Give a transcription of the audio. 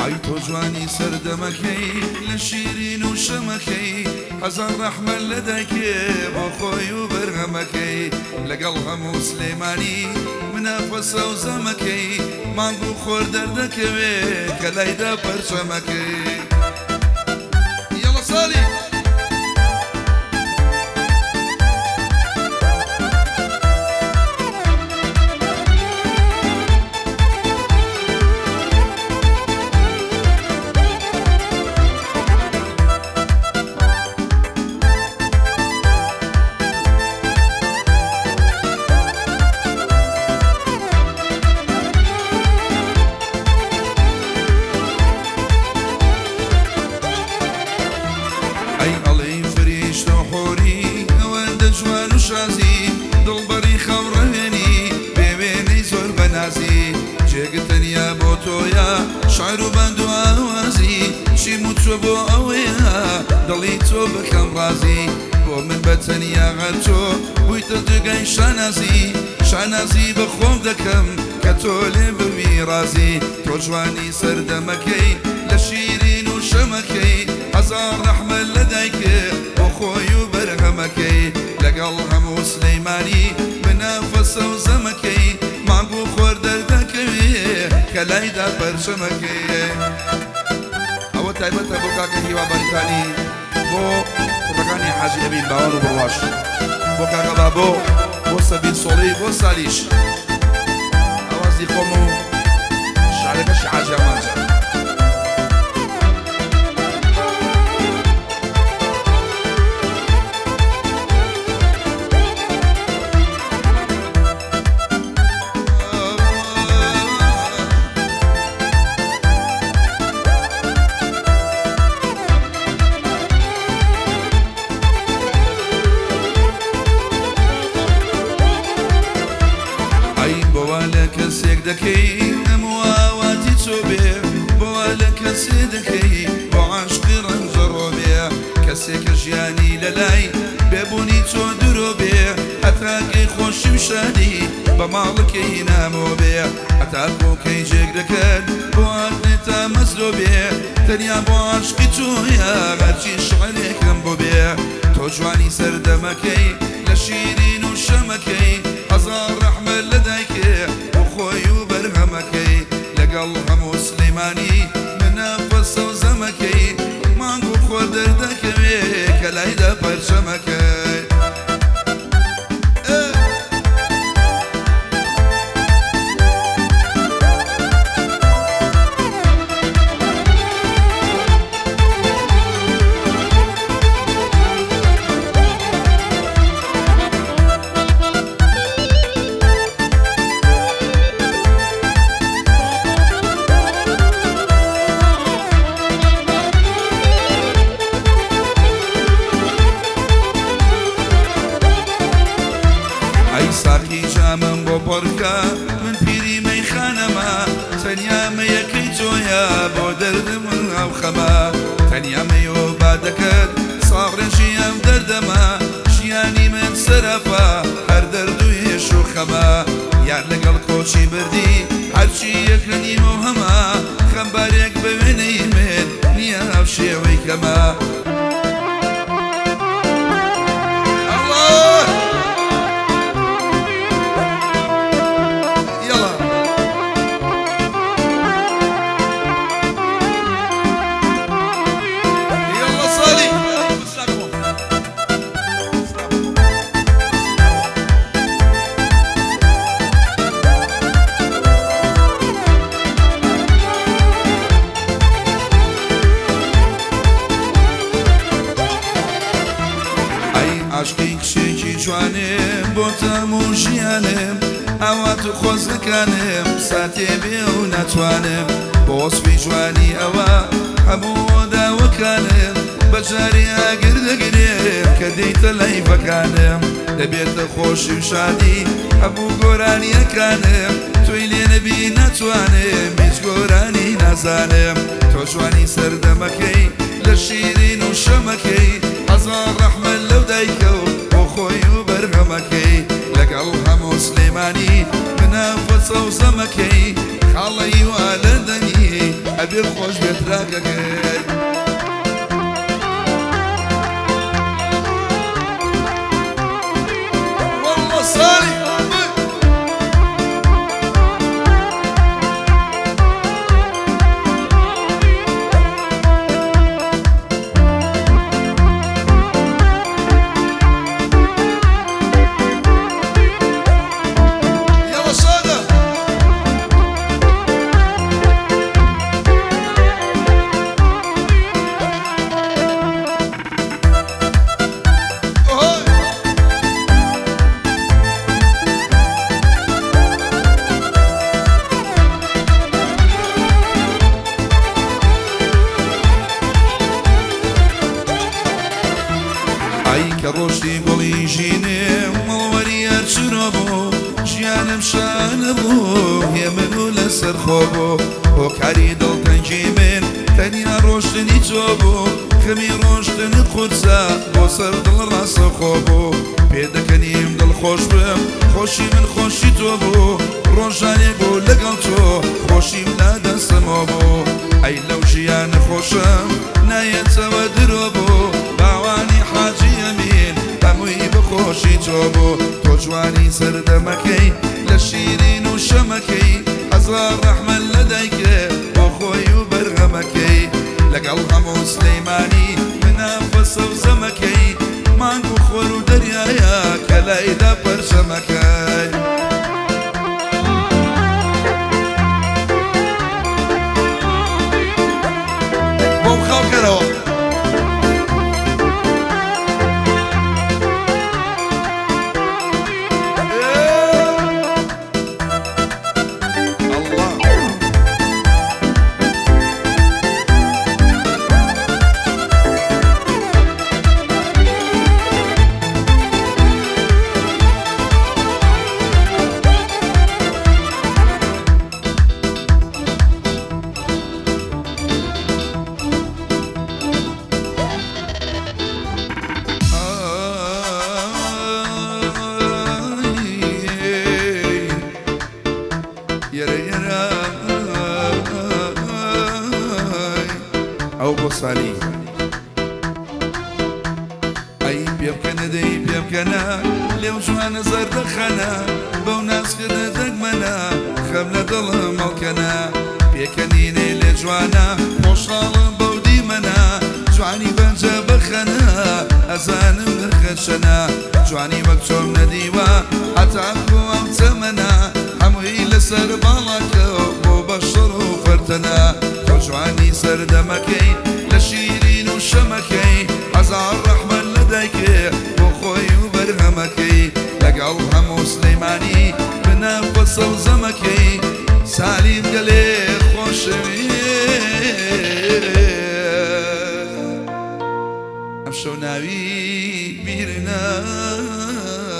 ئای تۆ جوانی سەردەمەکەی لە شیرین و شەمەکەی هەزار ڕەحمەت لە دایکێ بۆ خۆی و بەرهەمەکەی لەگەڵ هەموو سلێمانی منافەسە و زەمەکەی مانگ و خۆر دەردەکەوێ کە لایدا پەرچەمەکەی یەڵە سالی. ئەی ئەڵێی فریشتە و حۆری ئەوەندە جوان و شازی دڵبەری خەم ڕەوێنی بێ وێنەی زۆر بەنازی جێگە تەنیا بۆ تۆیە شعر و بەند و ئاوازی چیم وتوە بۆ ئەوەیە دڵی تۆ بکەم ڕازی بۆ من بە تەنیا هەر تۆ بوویتە جێگای شانازی شانازی بە خۆم دەکەم کە تۆ لێم ببی ڕازی تۆ جوانی سەردەمەکەی لە شیرین و شەمەکەی هەزار ڕەحمەت لە دایکێ بۆ خۆی و بەرهەمەکەی لەگەڵ هەموو سلەیمانی منافەسە و زەمەکەی مانگ و خۆر دەردەکەوێ کە لایدا پەرچەمەکەی. ئەوە تایبەتە بۆ کاکە هیوا بەریتانی بۆ کوڕەکانی حاجی ئەمین باوەڕ و بڕواش بۆ کاکە بابۆ بۆ سەبین سۆڵی بۆ سالیش ئاوازی خۆم و شعرەکەشی حاجی ئامانجە. ئەی بۆ وا لە کەسێک دەکەی هەموو ئاواتی تۆ بێ بۆ وا لە کەسێ دەکەی بۆ عاشقی ڕەنجەڕۆ بێ کەسێ کە ژیانی لە لای بێ بوونی تۆ درۆ بێ هەتا کەی خۆشی و شادی بە ماڵەکەی نامۆ بێ هەتا کۆکەی جێگرەکەت بۆ هاتنێ تامەزرۆ بێ تەنیا بۆ عاشقی تۆیە هەرچی شعرێکم بۆ بێ تۆ جوانی سەردەمەکەی لە شیرین و شەمەکەی هەزار ڕەحمەت لە دایکێ بۆ خۆی و بەرهەمەکەی لەگەڵ هەموو سلێمانی منافەسە و زەمەکەی مانگ و خۆر دەردەکەوێ کە لایدا پەرچەمەکەی. ئەی ساقی جامم بۆ پڕکە من پیری مەیخانەمە تەنیا مەیەکەی تۆیە بۆ دەردم ئەو خەمە تەنیا مەیۆ بادەکەت ساڕێژی ئەم دەردەمە ژیانی من سەرەپا هەر دەرد و ئێش و خەمە یار لەگەڵ کۆچی بردی هەرچی یەکە نیمە و هەمە خەمبارێک بە وێنەی من نییە هاوشێوەی کەمە. ئەی عاشقی کچێکی جوانم بۆ تام و ژیانم ئاوات و خۆزگەکانم ساتێ بێ و ناتوانم بۆ وەسفی جوانی ئەوە هەموو داوەکانم بە جارێ ئاگر دەگرێم کە دێیتە لایڤەکانم دەبێتە خۆشی و شادی هەموو گۆرانیەکانم تۆی لێ نەبی ناتوانم هیچ گۆرانی نازانم تۆ جوانی سەردەمەکەی لە شیرین و شەمەکەی هەزار ڕەحمەت لەو دایکە و بۆ خۆی و بەرهەمەکەی لەگەڵ هەموو سلێمانی منافەسە و زەمەکەی خاڵەی وا لە دەنگی. ئەبێ خۆش بێت راکەکەی. والله سالی. يلا سادة. أهاي. ئای کە ڕۆشتی گوڵی ژینێ مەڵوەری هەرچرۆ بوو، ژیانم شانە بوو، هێمن و لەسەر خۆ بوو. هۆکاری دڵتەنگی من تەنیا ڕۆشتنی تۆ بوو، خەمی ڕۆشتنت قورسە بۆ سەر دڵ ڕاستەخۆ بوو. پێدەکەنیم دڵخۆش بم، خۆشی من خۆشی تۆ بوو، ڕۆژانێک بوو لەگەڵ تۆ خۆشیم لا دەستمەوە بوو. ئەی لەو ژیانە خۆشم نایەتەوە درۆ بوو، باوانی حاجی ئەمین هەمووی بەخۆشی تۆ بوو. تۆ جوانی سەردەمەکەی لە شیرین و شەمەکەی، هەزار ڕەحمەت لە دایکێ بۆ خۆی و بەرهەمەکەی. لەگەڵ هەموو سلەیمانی منافەسە و زەمەکەی، مانگ و خۆر و دەریایە کە لایدا پەرچەمەکەی. بۆم خاوکەرەوە. الله. ئای یەرە یەرە ئەو بۆ سالی. ئەی پێ بکەنە، دەی پێ بکەنە، لێو جوانە زەردەخەنە، بەو ناسکردە دەگمەنە، خەم لە دڵم مەڵکەنە. پێکەنینێ لێ جوانە، خۆشحاڵم بەو دیمەنە، جوانی بەنجە بخەنە، ئەزانم نرخەچەنە. جوانی وەک چۆم نەدیوە هەتاکو ئەو چەمەنە، هەمووی لەسەر باڵاکە بۆ بەشەڕ و فەرتەنە. تۆ جوانی سەردەمەکەی لە شیرین و شەمەکەی، هەزار ڕەحمەت لە دایکێ بۆ خۆی و بەرهەمەکەی. لەگەڵ هەموو سلەیمانی بنافەسە و زەمەکەی، سالیم گەلێ خۆشەوێ. ئەم شەو ناوی بیر ناکەم.